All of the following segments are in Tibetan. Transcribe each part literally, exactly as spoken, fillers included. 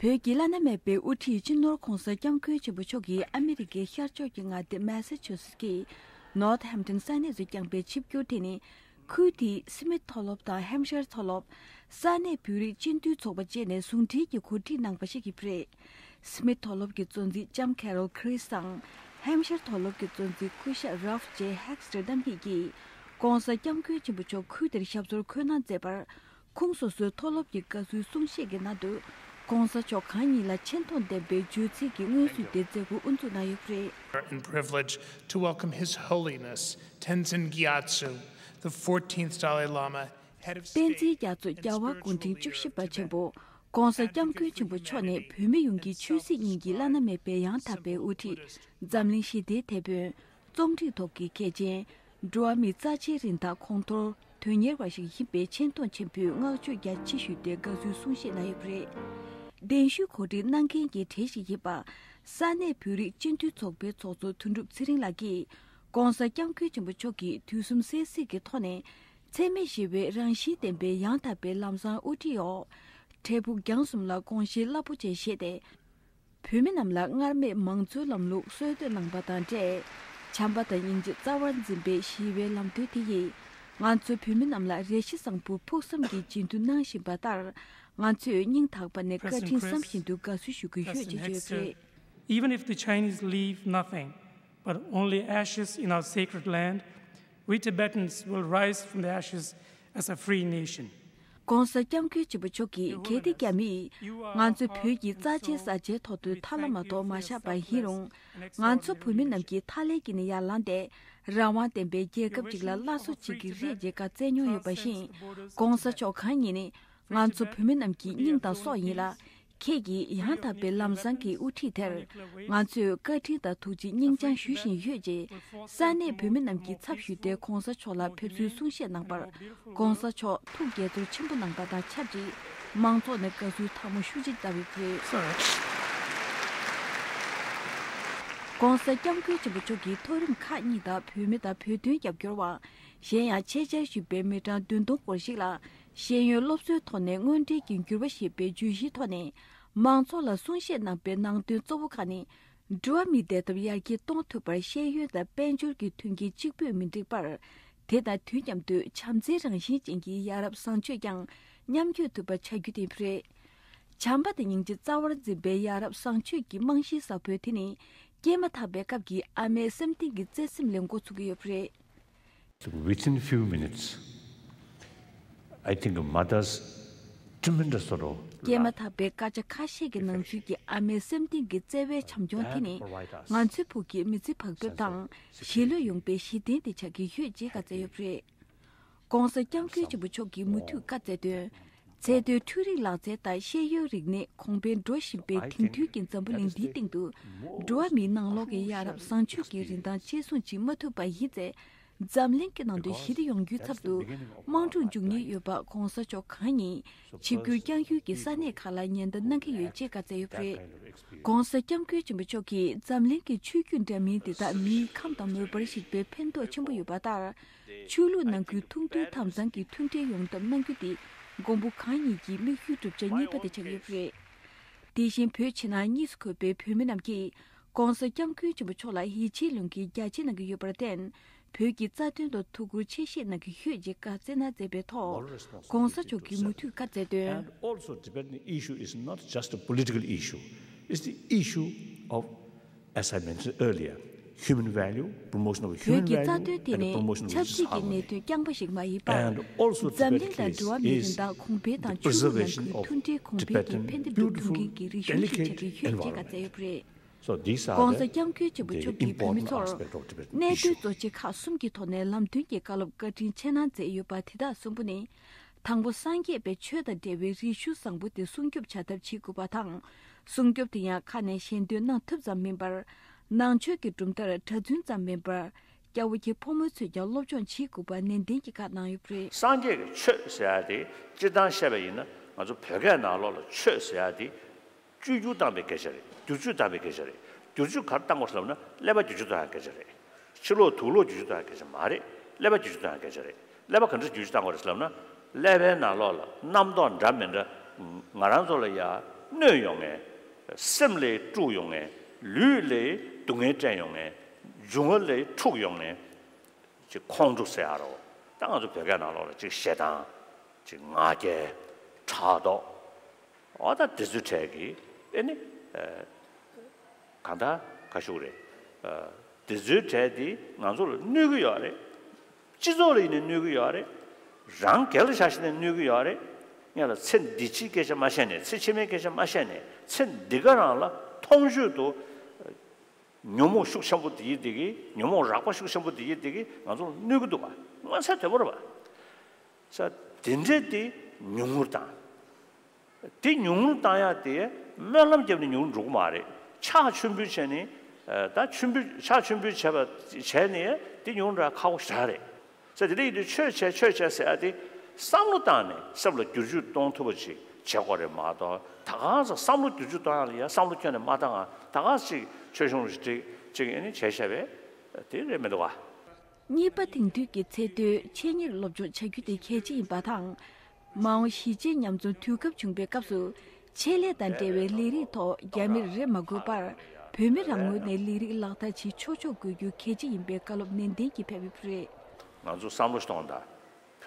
བོད་ཀྱི་བླ་ན་མེད་པའི་དབུ་ཁྲིད་སྤྱི་ནོར་༧གོང་ས་༧སྐྱབས་མགོན་ཆེན་པོ་མཆོག་གིས་ཨ་མི་རི་ཀའི་ཤར་ཕྱོགས་ཀྱི་མངའ་སྡེ་མེ་ས་ཆུ་སེ་ཊི་ཀྱི་ནོར་ཐ་ཧེམ་ཊོན་ས་གནས་སུ་བསྐྱངས་པའི་ཆིབས་བསྒྱུར་དེ་ནི། ཁུལ་དེའི་སི་མིད་མཐོ་སློབ་དང་ཧེམ་ཤར་མཐོ་སློབ། ས་གནས་བོད་རིགས་སྤྱི་འཐུས་ཚོགས་པ་བཅས་ནས་ཟུང་འབྲེལ་གྱིས་གོ་སྒྲིག་གནང་པ་ཞིག་ཡིན་པ་རེད། སི་མིད་མཐོ་སློབ་ཀྱི་གཙོ་འཛིན་ལྕམ་ཁེ་རོལ་ཁི་རིས་དང་། ཧེམ་ཤར་མཐོ་སློབ་ཀྱི་གཙོ་འཛིན་སྐུ་ཞབས་རཱལཕ་ཇེ་ཧེག་སི་ཊར་རྣམ་གཉིས་ཀྱིས། ༸གོང་ས་༸སྐྱབས་མགོན་ཆེན་པོ་མཆོག་ཁུལ་དེར་ཞབས་སོར་འཁོད་གནང་མཛད་པར། ཁོང་སོ་སོའི་མཐོ་སློབ་ཀྱི་དགའ་བསུའི་གསུང་བཤད་ཀྱི་ནང་དུ། ༸གོང་ས་མཆོག་གང་ཉིད་ལ་ཆེ་མཐོང་ལྡན་པའི་བརྗོད་ཚིག་གི་སྔོན་ཚུད་དེ་མཛད་སྒོ་དབུ་འཛུགས་གནང་ཡོད་པ་རེད། And privilege to welcome His Holiness Tenzin Gyatso, the fourteenth Dalai Lama, head of བསྟན་འཛིན་རྒྱ་མཚོ་རྒྱལ་བ་སྐུ་ཕྲེང་བཅུ་བཞི་པ་ཆེན་པོ་༸གོང་ས་༸སྐྱབས་མགོན་ཆེན་པོ་མཆོག་ནི་བོད་མི་ཡོངས་ཀྱི་ཆོས་སྲིད་གཉིས་ཀྱི་བླ་ན་མེད་པའི་ཡང་དག་པའི་དབུ་ཁྲིད། འཛམ་གླིང་ཞི་བདེའི་དེད་དཔོན། རྩོམ་རིག་ཐོག་གི་མཁས་ཅན། འགྲོ་བ་མིའི་རྩ་ཆེའི་རིན་ཐང་གོང་མཐོར་དོན་གཉེར་བ་ཞིག་ཡིན་པའི་ཆེ་མཐོང་ཆེན་པོས་བསྔགས་བརྗོད་རྒྱ་ཆེ་ཞུས་ཏེ་དགའ་བསུའི་གསུང་བཤད་གནང་ཡོད་པ་རེད། གདན་ཞུའི་གོ་སྒྲིག་གནང་མཁན་གྱི་གྲས་ཤིག་ཡིན་པ། ས་གནས་བོད་རིགས་སྤྱི་འཐུས་ཚོགས་པའི་ཚོགས་གཙོ་དོན་གྲུབ་ཚེ་རིང་ལགས་ཀྱིས། ༸གོང་ས་༸སྐྱབས་མགོན་ཆེན་པོ་མཆོག་གིས་དུས་གསུམ་གསལ་གཟིགས་ཀྱི་ཐོག་ནས། འཚེ་མེད་ཞི་བའི་རང་བཞིན་ལྡན་པའི་ཡང་དག་པའི་ལམ་བཟང་དབུ་ཁྲིད་འོག་འབྲས་བུ་རྒྱང་གསུམ་ལ་དགོངས་བཞེས་རླབས་པོ་ཆེ་བཞེས་ཏེ། བོད་མི་རྣམས་ལ་སྔར་མེད་མང་གཙོའི་ལམ་ལུགས་སྲོལ་གཏོད་གནང་པ་དང་འབྲེལ། བྱམས་པ་དང་སྙིང་རྗེ་རྩ་བར་འཛིན་པའི་ཞི་བའི་ལམ་སྟོན་དེ་ཡིས། ང་ཚོ་བོད་མི་རྣམས་ལ་རེ་ཞིག་བཟང་པོ་ཕུགས་བསམ་གྱི་བྱིན་མཐུ་གནང་བཞིན་པ་ལྟར། ང་ཚོས་སྙིང་ཐག་པ་ནས་བཀའ་དྲིན་བསམ་བཞིན་དུ་དགའ་བསུ་ཞུ་གི་ཡོད་ཅེས་བརྗོད་པ་རེད། Even if the Chinese leave nothing but only ashes in our sacred land, we Tibetans will rise from the ashes as a free nation. ༸གོང་ས་༸སྐྱབས་མགོན་ཆེན་པོ་མཆོག་གིས་གལ་ཏེ་རྒྱ་མིས་ང་ཚོ་བོད་ཀྱི་རྩ་ཆེའི་ས་ཆའི་ཐོག་ཏུ་ཐར་ལམ་མ་གཏོགས་མ་བཞག་པ་ཡིན་རུང་། ང་ཚོ་བོད་མི་རྣམས་ཀྱིས་ཐར་ལམ་གྱི་ནི་ཡར་ལངས་ཏེ། རང་དབང་ལྡན་པའི་རྒྱལ་ཁབ་ཅིག་ལ་སླར་གསོ་བྱེད་ཀྱི་རེད་ཅེས་བཀའ་སྩལ་མྱོང་ཡོད་པ་བཞིན། ༸གོང་ས་མཆོག་གང་ཉིད་ནི། ང་ཚོ་བོད་མི་རྣམས་ཀྱི་སྙིང་དང་སྲོག་ཡིན་ལ། ཁྱེད་ཀྱིས་ཡང་དག་པའི་ལམ་བཟང་གི་དབུ་ཁྲིད་དེར། ང་ཚོས་བཀའ་དྲིན་དང་ཐུགས་རྗེ་སྙིང་བཅངས་ཞུ་བཞིན་ཡོད་ཅེས། ས་གནས་བོད་མི་རྣམས་ཀྱི་ཚབ་ཞུས་ཏེ་༸གོང་ས་མཆོག་ལ་ཕེབས་བསུའི་གསུང་བཤད་གནང་པར། ༸གོང་ས་མཆོག་ཐུགས་དགྱེས་ཚོར་ཆེན་པོ་གནང་པ་དང་ཆབས་ཅིག་མང་ཚོགས་ནས་དགའ་བསུའི་ཐལ་མོ་ཤུགས་ཆེ་བརྡབས་ཡོད་པ་རེད། ༸གོང་ས་༸སྐྱབས་མགོན་ཆེན་པོ་མཆོག་གིས་མཐོ་རིམ་ཁག་གཉིས་དང་བོད་མི་དང་བོད་དོན་རྒྱབ་སྐྱོར་བ། གཞན་ཡང་ཆེད་བཅར་ཞུས་པའི་མི་གྲངས་བདུན་སྟོང་སྐོར་ཞིག་ལ། ཤེས་ཡོན་སློབ་གསོའི་ཐོག་ནས་དངོས་འབྲེལ་གྱི་འགྱུར་བ་ཞེས་པའི་བརྗོད་གཞིའི་ཐོག་ནས། མང་ཚོགས་ལ་གསུང་བཤད་གནང་པའི་ནང་དོན་གཙོ་བོ་ཁག་ནི། འགྲོ་བ་མིའི་བདེ་ཐབས་ཡར་རྒྱས་གཏོང་ཐུབ་པར་ཤེས་ཡོན་དང་དཔལ་འབྱོར་གྱི་མཐུན་རྐྱེན་གཅིག་པུས་མི་འགྲིག་པར། དེ་དང་དུས་མཉམ་དུ་བྱམས་བརྩེའི་རང་བཞིན་ཅན་གྱི་ཡ་རབས་བཟང་སྤྱོད་ཀྱང་མཉམ་སྐྱོད་ཐུབ་པ་བྱ་རྒྱུ་དེ་རེད། བྱམས་པ་དང་སྙིང་རྗེ་རྩ་བར་འཛིན་པའི་ཡ་རབས་བཟང་སྤྱོད་ཀྱི་རྨང་གཞིའི་ས་བོན་དེ་ནི། སྐྱེས་མ་ཐག་པའི་སྐབས་ཀྱི་ཨ་མའི་སེམས་གཏིང་གི་བརྩེ་སེམས་ལས་འགོ་ཚུགས་ཀྱི་ཡོད་པ་རེད། Within few minutes, I think a mother's tremendous sort of སྐྱེས་མ་love ཐག་པའི་སྐད་ཆ་ཁ་ཤས་ཀྱི་ནང་ཚུད་ཀྱི་ཨ་མའི་སེམས་གཏིང་གི་བརྩེ་བའི་བྱམས་སྐྱོང་དེ་ནི། ང་ཚོའི་ཕུགས་ཀྱི་མི་ཚེ་བག་ཕེབས་དང་གཞིས་ལུས་ཡོང་པའི་གཞི་རྟེན་དེ་ཆགས་ཀྱི་ཡོད་ཅེས་བཀའ་སྩལ་ཡོད་པ་རེད། ༸གོང་ས་༸སྐྱབས་མགོན་ཆེན་པོ་མཆོག་གིས་མུ་མཐུད་བཀའ་སྩལ་དོན། ཚད་མཐོའི་འཕྲུལ་རིག་ལག་རྩལ་དང་ཤེས་ཡོན་རིག་གནས་གོང་འཕེལ་འགྲོ་བཞིན་པའི་དེང་དུས་ཀྱི་འཛམ་བུ་གླིང་འདིའི་སྟེང་དུ། འགྲོ་བ་མིའི་ནང་ལོགས་ཀྱི་ཡ་རབས་བཟང་སྤྱོད་ཀྱི་རིན་ཐང་གཅེས་སྲུང་བྱེད་མ་ཐུབ་པ་ཡིན་ཚེ། འཛམ་གླིང་གི་ནང་དུ་ཞི་བདེ་ཡོང་རྒྱུའི་ཚབ་ཏུ། དམངས་ཁྲོད་འཇུག་ཉེན་ཡོད་པ་༸གོང་ས་མཆོག་གང་ཉིད་ཆིབས་བསྒྱུར་བསྐྱངས་ཡུལ་གྱི་ས་གནས་ཁག་ལ་ཉེན་བརྡ་གནང་གི་ཡོད་ཅེས་བཀའ་སྩལ་ཡོད་པ་རེད། ༸གོང་ས་༸སྐྱབས་མགོན་ཆེན་པོ་མཆོག་གིས་འཛམ་གླིང་གི་ཆོས་བརྒྱུད་འདྲ་མིན་འདི་དག་མིའི་ཁམས་དང་མོས་པར་གཞིགས་པའི་ཕན་ཐོགས་ཆེན་པོ་ཡོད་པ་ལྟར། ཆོས་ལུགས་ནང་ཁུལ་ཐུགས་མཐུན་དམ་གཙང་གི་མཐུན་འབྲེལ་ཡོང་ཐབས་གནང་རྒྱུ་དེ་མགོན་པོ་གང་ཉིད་ཀྱི་དམིགས་ཡུལ་བསྒྲུབ་བྱ་གཉིས་པ་དེ་ཆགས་ཡོད་པ་རེད། དེ་བཞིན་བོད་ཕྱི་ནང་གཉིས་སུ་འཁོད་པའི་བོད་མི་རྣམས་ཀྱིས་༸གོང་ས་༸སྐྱབས་མགོན་ཆེན་པོ་མཆོག་ལ་ཡིད་ཆེས་ལོན་གྱིས་རྒྱ་ཆེ་གནང་གི་ཡོད་པར་བརྟེན། བོད་ཀྱི་རྩ་དོན་ཐོག་ཐུགས་ཁུར་ཆེ་བཞེས་གནང་གི་ཡོད་ཅེས་བཀའ་སྩལ་གནང་མཛད་པའི་ཐོག ༸གོང་ས་མཆོག་གིས་མུ་མཐུད་བཀའ་སྩལ་དོན། And also, Tibetan issue is not just a political issue. It's the issue of, as I mentioned earlier, human value, promotion of བོད་human ཀྱི་རྩ་value དོན་དེ་and the ནི་promotion of ཆབ་སྲིད་ཀྱི་གནད་དོན་རྐྱང་པ་ཞིག་མ་ཡིན་པར། And also, འཛམ་གླིང་དང་འགྲོ་བ་མིའི་རིན་ཐང་གོང་འཕེལ་དང་ཆོས་ལུགས་ནང་ཁུལ་མཐུན་སྒྲིལ་གོང་འཕེལ་གྱི་ཕན་བདེ་སྒྲུབ་ཐུབ་མཁན་གྱི་རིག་གཞུང་ཞིག་ཆགས་ཀྱི་ཡོད་ཅེས་བཀའ་སྩལ་ཡོད་པ་རེད། So these are ༸གོང་ས་༸སྐྱབས་མགོན་ཆེན་པོ་མཆོག་གིས་བོད་མི་ཚོར་གནད་དོན་གཙོ་ཆེ་ཁག་གསུམ་གྱི་ཐོག་ནས་ལམ་སྟོན་གྱི་བཀའ་སློབ་བཀའ་དྲིན་ཆེ་གནང་མཛད་ཡོད་པ་དེ་དག་གསུམ་པོ་ནི། དང་པོ་སངས་རྒྱས་པའི་ཆོས་དང་འབྲེལ་བའི་རིག་གཞུང་བཟང་པོ་དེ་སྲུང་སྐྱོབ་བྱ་ཐབས་བྱེད་དགོས་པ་དང་། སྲུང་སྐྱོབ་དེ་ཡང་ཁ་ནས་ཞལ་འདོན་གནང་ཐུབ་ཙམ་མིན་པར། ནང་ཆོས་ཀྱི་གྲུབ་མཐར་གྲྭ་བཙུན་ཙམ་མིན་པར། སྐྱ་བོ་ཁྱེད་ཕོ་མོ་ཚོས་ཀྱང་སློབ་སྦྱོང་བྱེད་དགོས་པ་ནན་ཏན་གྱིས་བཀའ་གནང་ཡོད་པ་རེད། སངས་རྒྱས་ཀྱི་ཆོས་ཟེར་ཡ་དེ་སྤྱིར་བཏང་བཤད་པ་ཡིན་ན་ང་ཚོ་བོད་སྐད་ནང་ལོགས་ལ་ཆོས་ཟེར་ཡ་དེ། བཅོས་བསྒྱུར་བཏང་བའི་སྐད་ཆ་རེད། བསྒྱུར་བཅོས་བཏང་བའི་སྐད་ཆ་རེད། བསྒྱུར་བཅོས་ག་རེ་བཏང་དགོས་ཟེར་ལབ་ན་ཀླད་པ་བསྒྱུར་བཅོས་བཏང་བའི་སྐད་ཆ་རེད། ཕྱི་ལོགས་དུག་ལོག་བསྒྱུར་བཅོས་བཏང་བའི་སྐད་ཆ་མ་རེད། ཀླད་པ་བསྒྱུར་བཅོས་བཏང་བའི་སྐད་ཆ་རེད། ཀླད་པ་ག་འདྲ་བསྒྱུར་བཅོས་བཏང་དགོས་རེད་ཟེར་ལབ་ན། ཀླད་པའི་ནང་ལོགས་ལ་རྣམ་རྟོག་འདྲ་མི་འདྲ། ང་རང་ཚོ་ལ་ཡ་ གནོད་ཡོང་ངེས། སེམས་ལ་དཀྲུག་ཡོང་ངེས། ལུས་ལ་སྡུག་བསྔལ་སྤྲད་ཡོང་ངེས། འབྱུང་བ་ལ་འཁྲུག་ཡོང་ངེས། ཅིག་ཁོང་ཁྲོ་ཟེར་ཡ་རོ། ད་ང་ཚོ་བོད་སྐད་ནང་ལོགས་ལ་ཅིག་ཞེ་སྡང་། ཅིག་ང་རྒྱལ། ཕྲག་དོག་འོ་ད་དེ་ཚོའི་གྲས་ཀྱི་ཨེ་ནི། ཨ། གང་ལྟར་ག་ཞུ་རེད། ཨ། དེ་ཚོའི་གྲས་དེ་ང་ཚོ་ལ་གནོད་ཀྱི་ཡོད་རེད། སྤྱི་ཚོགས་ལ་ཡིན་ནའི་གནོད་ཀྱི་ཡོད་རེད། རང་སྒེར་ལ་ཆ་བཞག་ནའི་གནོད་ཀྱི་ཡོད་རེད། ངས་ལ་ཚེ་འདི་ཕྱིའི་སྐད་ཆ་མ་བཤད་ནས་ཚེ་ཕྱི་མའི་སྐད་ཆ་མ་བཤད་ནས་ཚེ་འདི་ག་རང་ལ་མཐོང་ཆོས་དུ་ཉོན་མོངས་ཤུགས་ཆེན་པོ་དེ་ཡིན་དེ་གི་ཉོན་མོངས་རགས་པ་ཤུགས་ཆེན་པོ་དེ་ཡིན་དེ་གི་ང་ཚོ་ལ་གནོད་ཀྱི་འདུག་ག་མངོན་གསལ་དོད་པོ་རེད་པ། ས་དེ་འདྲས་དེ་ཉུང་ངུར་བཏང་། དེ་ཉུང་ངུར་བཏང་ཡག་དེ་སྨོན་ལམ་བརྒྱབ་ནས་ཉུང་ངུར་འགྲོ་གི་མ་རེད། ཕྱག་མཆོད་འབུལ་བྱས་ནས། ཨ། ད་མཆོད་འབུལ་ཕྱག་མཆོད་འབུལ་བྱས་པ་བྱས་ནས་དེ་ཉུང་ངུར་ཁག་པོ་ཞེ་དྲག་རེད། ས་དེ་འདྲ་ཡིན་དུས་ཆོས་བྱས་ཆོས་བྱས་ཟེར་ཡག་དེ་བསམ་བློ་བཏང་ནས་སེམས་ལ་བསྒྱུར་བཅོས་གཏོང་ཐུབ་པ་ཅིག་བྱེད་དགོས་རེད་མ་གཏོགས། ད་ག་ས་བསམ་བློ་བསྒྱུར་བཅོས་གཏོང་ཡག་ལ་ཡ་བསམ་བློ་ཁྱོན་ནས་མ་བཏང་ང་ད་ག་ས་ཅིག་ཆོས་གཞུང་རེ་ཅིག་ཅིག་ཨེ་ནི་བྱས་བཞག་པས་དེ་རེད་མི་འདུག་ག་གཉིས་པ་དེང་དུས་ཀྱི་ཚད་མཐོའི་ཆེད་གཉེར་སློབ་སྦྱོང་བྱ་རྒྱུ་དེ་གལ་ཆེ་ཡིན་པ་དང་། མ་འོངས་གཞིས་བྱེས་མཉམ་འཛོམས་དུས་སྐབས་བྱུང་བའི་སྐབས་སུ། ཆེད་ལས་དང་འབྲེལ་བའི་ལས་རིགས་ཐོག་རྒྱ་མིར་རེ་མ་དགོས་པར། བོད་མི་རང་ངོས་ནས་ལས་རིགས་ལག་བསྟར་བྱེད་ཆོག་ཆོག་དགོས་རྒྱུ་གལ་ཆེ་ཡིན་པའི་བཀའ་སློབ་ནན་ཏན་གྱིས་ཕེབས་ཡོད་པ་རེད། ང་ཚོ་བསམ་བློ་ཞིག་གཏོང་དང་།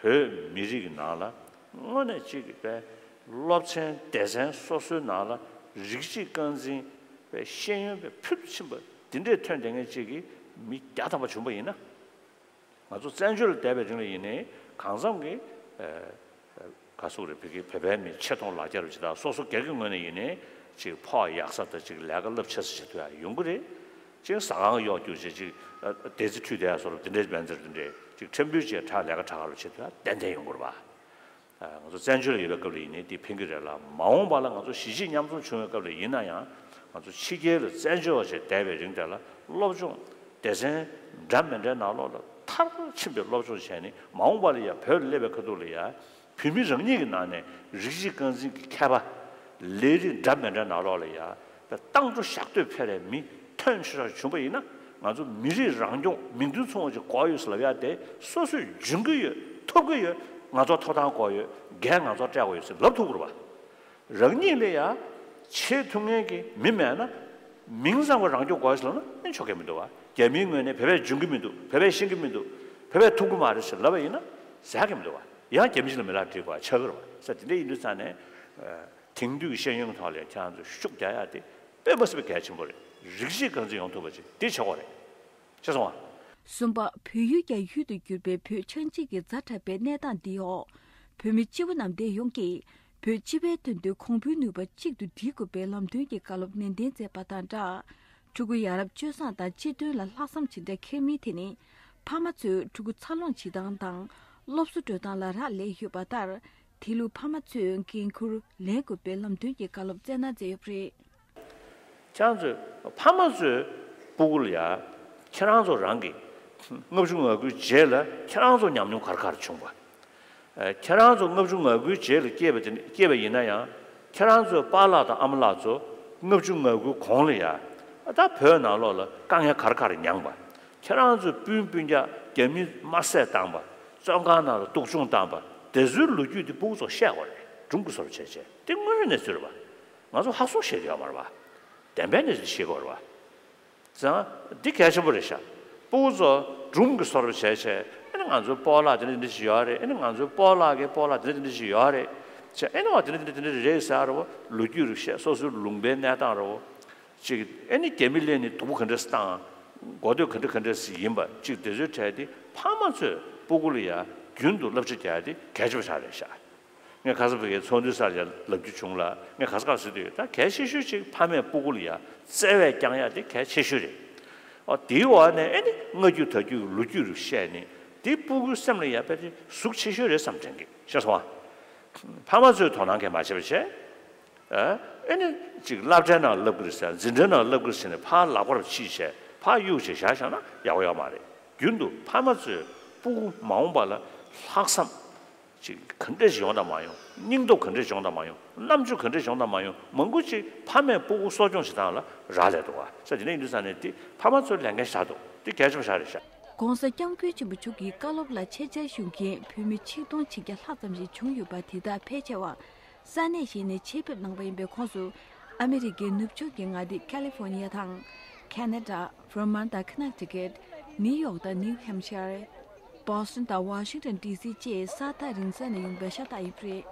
བོད་མི་རིགས་ཀྱི་ནང་ལ་དངོས་གནས་གཅིག་གི་པའི་སློབ་ཚན་སྡེ་ཚན་སོ་སོའི་ནང་ལ་རིགས་གཅིག་རྐང་འཛིན་པའི་ཤེས་ཡོན་པའི་ཕུལ་དུ་ཕྱིན་པ་འདི་འདྲས་ཐོན་བསྡད་མཁན་གཅིག་གི་མི་བརྒྱ་ཐམ་པ་བྱུང་པ་ཡིན་ན། ང་ཚོ་བཙན་བྱོལ་ལ་བསྡད་པའི་རིང་ལ་ཡིན་ནའི་གང་འཚམ་གྱི་ཨ་ག་ཟེར་རེད། བོད་ཀྱི་བོད་པའི་མི་ཆེ་མཐོང་ལག་ཁྱེར་བ་ཇི་ལྟར་སོ་སོ་སྒེར་གྱི་ངོས་ནས་ཡིན་ནའི་ཅིག་ཕོགས་ཡག་ས་དང་ཅིག་ལས་ཀ་རླབས་ཆེ་ས་བྱེད་ཐུབ་ཡག་ཡོང་གི་རེད། ཅིག་ཟ་ཁང་གཡོག་རྒྱུག་བྱས་ཅིག་ཨ་བདེ་རྩི་འཐུས་བསྡད་ཡག་བཟོ་འདྲ་འདི་འདྲའི་སྨན་རྩིས་འདི་འདྲའི་ཅིག་ཁྲེམ་བུའི་ཅིག་དྲག་ལས་ཀ་དྲག་ག་རུ་བྱེད་ཐུབ་ཡག་ཏན་ཏན་ཡོང་གི་རེད་པ། ང་ཚོ་བཙན་བྱོལ་ལ་ཡོད་པའི་སྐབས་ལ་ཡིན་ནའི་དེ་ཕན་གྱི་རེད་ལ། མ་འོངས་པ་ལ་ང་ཚོ་གཞིས་བྱེས་མཉམ་འཛོམས་བྱུང་བའི་སྐབས་ལ་ཡིན་ན་ཡང་། ང་ཚོ་ཕྱི་རྒྱལ་ལ་བཙན་བྱོལ་བ་ཞིག་བསྡད་པའི་རིང་དེ་ལ་སློབ་སྦྱོང་སྡེ་ཚན་འདྲ་མི་འདྲའི་ནང་ལོགས་ལ་མཐར་ཕྱིན་པའི་སློབ་སྦྱོང་བྱས་ནས། མ་འོངས་པ་ལ་ཡང་བོད་ལ་སླེབས་པའི་ཁ་ཐུག་ལ་ཡང་བོད་མི་རང་ཉིད་ཀྱི་ནང་ནས་རིགས་གཅིག་རྐང་འཛིན་གྱི་མཁས་པ་ལས་རིགས་འདྲ་མི་འདྲའི་ནང་ལོགས་ལ་ཡང་། དཔེ་བཏང་འགྲོ་ཞག་སྡོད་ཕེབས་རེ་མི་ཐོན་ཆོག་ཆོག་བྱུང་པ་ཡིན་ན། ང་ཚོ་མི་རིགས་རང་སྐྱོང་མིང་དོན་མཚུངས་པ་ཅིག་དགོས་ཡོད་ཟེར་ལབ་ཡ་དེ་སོ་སོས་འཇོན་གྱི་ཡོད། ཐུབ་ཀྱི་ཡོད། ང་ཚོ་ཐོབ་ཐང་དགོས་ཡོད། འགན་ང་ཚོ་སྤྲད་དགོས་ཡོད་ཟེར་ལབ་ཐུབ་དགོས་རེད་པ། རང་ཉིད་ལ་ཡ་བྱེད་ཐུབ་མཁན་གྱི་མི་མེད་ན། མིང་ཙམ་གྱི་རང་སྐྱོང་དགོས་ཟེར་ལབ་ན་ཨེ་ཆོག་གི་མི་འདུག་པ། རྒྱ་མིའི་ངོས་ནས་བོད་པས་འཇོན་གྱི་མི་འདུག་བོད་པས་ཤེས་ཀྱི་མི་འདུག་བོད་པས་ཐུབ་ཀྱི་མ་རེད་ཟེར་ལབ་པ་ཡིན་ན་ཟེར་གྱི་མི་འདུག་པ། ཡང་རྒྱ་མི་ཞིག་ལ་མི་ལ་འགྲིག་པ་ཆགས་ཀྱི་རེད་པ། ས་དེ་འདྲ་ཡིན་དུས་ཙང་ནས། དེང་དུས་ཀྱི་ཤེས་ཡོན་ཐོག་ལ་ཁྱེད་རང་ཚོས་ཤུགས་རྒྱག་ཡ་དེ་དཔེ་མ་སྲིད་པའི་གལ་ཆེན་པོ་རེད། རིགས་གཅིག་རྐང་འཛིན་ཡོང་ཐུབ་པ་ཅིག་དེ་བྱེད་དགོས་རེད། ཤེས་སོང་ང་། གསུམ་པ། བོད་ཡུལ་རྒྱ་ཡུལ་དུ་གྱུར་པའི་བོད་ཆགས་འཇིག་གི་ཛ་དྲག་པའི་གནས་སྟངས་འདིའི་འོག་བོད་མི་སྤྱི་བོ་གནམ་བསྟན་ཡོངས་ཀྱིས་བོད་སྤྱི་པའི་དོན་དུ་གོང་བུའི་ནུས་པ་གཅིག་ཏུ་སྒྲིལ་དགོས་པའི་ལམ་སྟོན་གྱི་བཀའ་སློབ་ནན་ཏན་མཛད་པ་དང་སྦྲགས། ཕྲུ་གུ་ཡ་རབས་སྤྱོད་བཟང་དང་སྤྱི་དོན་ལ་ལྷག་བསམ་ཇི་འདྲ་འཁྱེར་མིན་དེ་ནི་ཕ་མ་ཚོས་ཕྲུ་གུ་འཚར་ལོངས་བྱེད་སྟངས་དང་སློབ་གསོ་སྤྲོད་སྟངས་ལ་རག་ལས་ཡོད་པ་ལྟར། དེ་ལུགས་ཕ་མ་ཚོས་འགན་འཁུར་ལེན་དགོས་པའི་ལམ་སྟོན་གྱི་བཀའ་སློབ་སྩལ་གནང་མཛད་ཡོད་པ་རེད། ཁྱེད་རང་ཚོས་ཕ་མ་ཚོའི་སྤུ་གུ་ལ་ཡ། ཁྱེད་རང་ཚོ་རང་གི་ལྔ་བཅུ་ང་དགུའི་རྗེས་ལ་ཁྱེད་རང་ཚོ་ཉམས་མྱོང་ག་རེ་ག་རེ་བྱུང་བ། ཨ། ཁྱེད་རང་ཚོ་ལྔ་བཅུ་ང་དགུའི་རྗེས་ལ་སྐྱེས་པ་དེ་སྐྱེས་པ་ཡིན་ན་ཡང་། ཁྱེད་རང་ཚོའི་པཱ་ལགས་དང་ཨ་མ་ལགས་ཚོ་ལྔ་བཅུ་ང་དགུའི་གོང་ལ་ཡ། ད་བོད་ནང་ལོགས་ལ་དཀའ་ངལ་ག་རེ་ག་རེ་མྱངས་པ། ཁྱེད་རང་ཚོའི་སྤུན་སྤུན་ཀྱག་རྒྱ་མིས་དམར་བསད་བཏང་པ། བཙོན་ཁང་ནང་ལ་སྡུག་སྦྱོང་བཏང་པ། དེ་ཚོའི་ལོ་རྒྱུས་དེ་སྤུ་གུ་ཚོར་བཤད་དགོས་རེད། སྒྲུང་གི་བཟོ་འདྲ་བྱས་བྱས། དེ་དངོས་ཡོད་གནས་ཚུལ་རེད་པ། ང་ཚོ་ཧག་སོ་བཤད་ཀྱི་ཡོད་མ་རེད་པ། བདེན་པའི་གནས་ཚུལ་བཤད་དགོས་རེད་པ། ཙང་། འདི་གལ་ཆེན་པོ་རེད་ཤག་སྤུ་གུ་ཚོ་སྒྲུང་གི་བཟོ་འདྲ་བྱས་བྱས། ཨ་ནི་ང་ཚོའི་སྤོ་ལགས་དེ་འདྲ་དེ་འདྲ་ཞིག་ཡོད་རེད། ཨ་ནི་ང་ཚོའི་སྤོ་ལགས་ཀྱི་སྤོ་ལགས་དེ་འདྲ་དེ་འདྲ་ཞིག་ཡོད་རེད་ཅེས། ཨ་ནི་བ་དེ་འདྲ་དེ་འདྲ་དེ་འདྲ་རེད་ཟེར་རེད་པ། ལོ་རྒྱུས་རེད་བཤད། སོ་སོའི་ལུང་པའི་གནས་སྟངས་རེད་པ། ཅིག་ཨེ་ནི་རྒྱ་མི་སླེབས་ནས་སྡུག་པོ་ག་འདྲས་བཏང་། གོ་ཐོས་ག་འདྲ་ག་འདྲས་ཡིན་པ། ཅིག་དེ་ཚོའི་གྲས་དེ་ཕ་མ་ཚོས་སྤུ་གུ་ལ་ཡ་རྒྱུན་དུ་བསླབ་བྱ་རྒྱག་ཡ་དེ་གལ་ཆེན་པོ་ཆགས་རེད་ཤག་ངས་ཁ་སང་བོད་ཀྱི་ཚོགས་འདུའི་སར་ཡ་ལབ་རྒྱུ་བྱུང་ལ། ངས་ག་ས་ག་ཟེར་དུས་ད་གལ་ཆེ་ཤོས་ཅིག་ཕ་མས་སྤུ་གུ་ལ་ཡ་བརྩེ་བས་བསྐྱངས་ཡ་དེ་གལ་ཆེ་ཤོས་རེད། ཨོ་དེའི་འོག་ནས་ཨེ་ནི་སྔ་རྒྱུད་ད་རྒྱུད་ལོ་རྒྱུས་རེ་བཤད་ནས་དེ་སྤུ་གུའི་སེམས་ལ་ཡ་དཔེ་དེ་ཟུག་ཆེ་ཤོས་རེད་བསམ་དྲན་གི། ཤེས་སོང་ཨ། ཕ་མ་ཚོས་དོ་སྣང་གང་ཡང་མ་བྱས་པ་བྱས། ཨ། ཨེ་ནི་ཅིག་སློབ་གྲྭའི་ནང་བསླབ་ཀྱི་རེད་ཟེར། འཛིན་གྲྭའི་ནང་བསླབ་ཀྱི་རེད་ཟེར་ནས་ཕར་ལག་པར་ཕྱིས་བྱས་ཕར་གཡུག་བྱས་བཞག་བཞག་ན་ཡག་པོ་ཡོད་མ་རེད། རྒྱུན་དུ་ཕ་མ་ཚོས་སྤུ་གུ་མ་འོངས་པ་ལ་ལྷག་བསམ་ཅིག་ག་འདྲས་ཤིག་ཡོང་དང་མ་ཡོང་། སྙིང་སྟོབས་ག་འདྲས་ཤིག་ཡོང་དང་མ་ཡོང་། རྣམ་དཔྱོད་ག་འདྲས་ཤིག་ཡོང་དང་མ་ཡོང་། མང་པོ་ཅིག་ཕ་མས་སྤུ་གུ་གསོ་སྐྱོང་བྱེད་སྟངས་ལ་རག་ལས་འདུག་ག་ས་དེ་འདྲ་ཡིན་དུས་ཙང་ནས་དེ་ཕ་མ་ཚོའི་ལས་འགན་ཆགས་འདུག་དེ་གལ་ཆེན་པོ་ཞིག་རེད་ཤག ༸གོང་ས་༸སྐྱབས་མགོན་ཆེན་པོ་མཆོག་གི་བཀའ་སློབ་ལ་ཆེད་བཅར་ཞུ་མཁན་བོད་མི་ཆིག་སྟོང་ཆིག་བརྒྱ་ལྷག་ཙམ་ཞིག་བྱུང་ཡོད་པ། དེ་དག་ཕལ་ཆེ་བ་ ས་གནས་ཤིག་ནས་ཆེད་ཕེབས་གནང་བ་ཡིན་པའི་ཁོངས་སུ། ཨ་མི་རི་ཀའི་ནུབ་ཕྱོགས་ཀྱི་མངའ་སྡེ་ཁ་ལི་ཧྥོར་ནི་ཡ་དང་། ཁེ་ན་ཌ། ཝར་མཱན་དང་ཁ་ནེག་ཊི་ཀེཊ། ནིའུ་ཡོག་དང་ནིའུ་ཧེམ་ཤར། བྷོ་སི་ཊོན་དང་ཝ་ཤིང་ཊོན་ཌི་སི་བཅས་ས་ཐག་རིང་ས་ནས་ཡོང་པའི་ཤ་སྟག་ཡིན་པ་རེད།